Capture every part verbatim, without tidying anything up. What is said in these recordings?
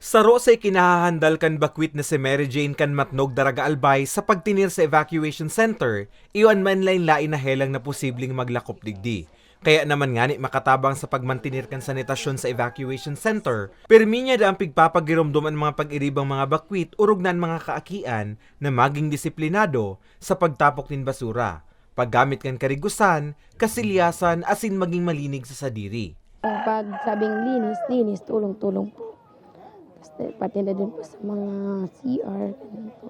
Saro sa ikinahahandal kan bakwit na si Mary Jane kan Matnog, Daraga, Albay sa pagtinir sa evacuation center, iyo an manlaen-laen na helang na posibleng maglakop digdi. Kaya naman ngani makatabang sa pagmantinir kan sanitasyon sa evacuation center, pirmi niya daang pigpapagiromdom an mga pag-iribang mga bakwit orog na an mga kaakian na magin disiplinado sa pagtapok nin basura, paggamit kan karigusan, kasilyasan asin magin malinig sa sadiri. Pag sabing linis, linis, tulong-tulong po. Tapos pati na din po sa mga C R, ganun po.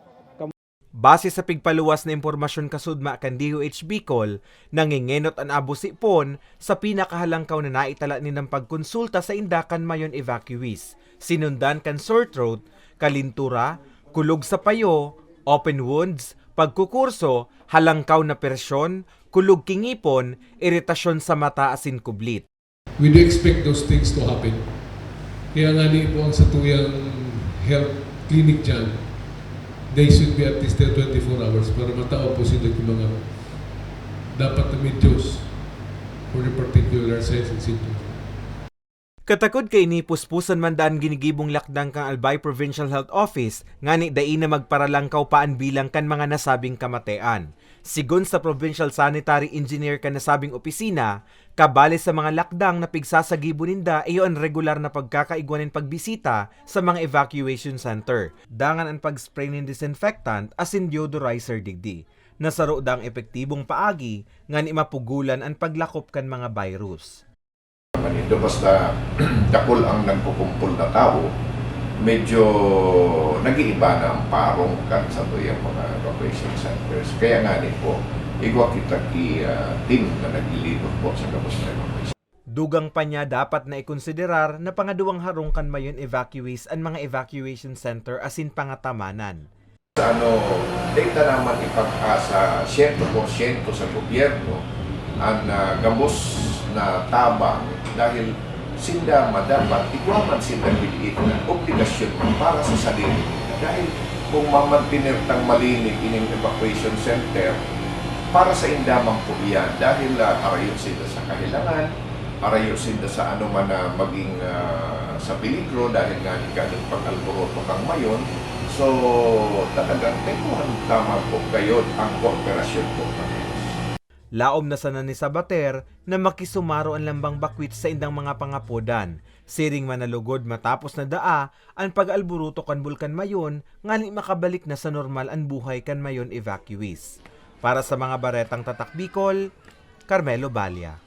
Base sa pigpaluwas na impormasyon kasudma kan D O H Bicol, nangengenot an Abu Sipon sa pinakahalangkaw na naitala nindang pagkonsulta sa inda kan mayon evacuees, sinundan kan sore throat, kalintura, kulog sa payo, open wounds, pagkukurso, halangkaw na presyon, kulog ki ngipon, iritasyon sa mata asin kublit. We do expect those things to happen. Kaya ngani po ang satuyang health clinic dyan, they should be at least there twenty-four hours para matao po sila yung mga dapat na medyos for the particular signs and symptoms. Katakod kaini, puspuson man daa an ginigibong lakdang kan Albay Provincial Health Office ngani dai na magparalangkaw pa an bilang kan mga nasabing kamatean. Sigon sa Provincial Sanitary Engineer kan nasabing opisina, kabali sa mga lakdang na pigsasagibo ninda iyo an regular na pagkakaigwa nin pagbisita sa mga evacuation center, dangan an pag-spray nin disinfectant asin deodorizer digdi, na saro daang epektibong paagi ngani mapugolan an paglakop kan mga virus. Manito, basta dakul ang nagkukumpol na tawo, medyo nag-iiba na ang parong kan satuyang mga evacuation centers. Kaya ngani po, igwa kita ki ah, team na naglilibot po sa gabos na evacuation. Dugang pa niya, dapat na ikonsiderar na pangaduwang harong kan mayon evacuees an mga evacuation center asin pangatamanan. Sa ano, dai ta naman ipag-asa siyento porsyento sa gobyerno an ah, gabos na tabang dahil sinda man dapat igwa man sinda biliit na obligasyon man para sa sarili nila. Dahil kung mamantener tang malinig ining evacuation center, para sa inda man po iyan dahil ah, harayo sinda sa kahilangan, harayo sinda sa ano man na maging ah, sa peligro dahil nga ni kaning pag-alboroto kang mayon. So, talagang kaipuhan tama po kayo ang kooperasyon po ng Diyos. Laom na sana ni Sabater na makisumaro an lambang bakwit sa indang mga pangapodan, siring man na lugod matapos na daa an pag-alboroto kan Bulkan Mayon ngani makabalik na sa normal an buhay kan mayon evacuees. Para sa mga Baretang Tatak Bicol, Carmelo Balla.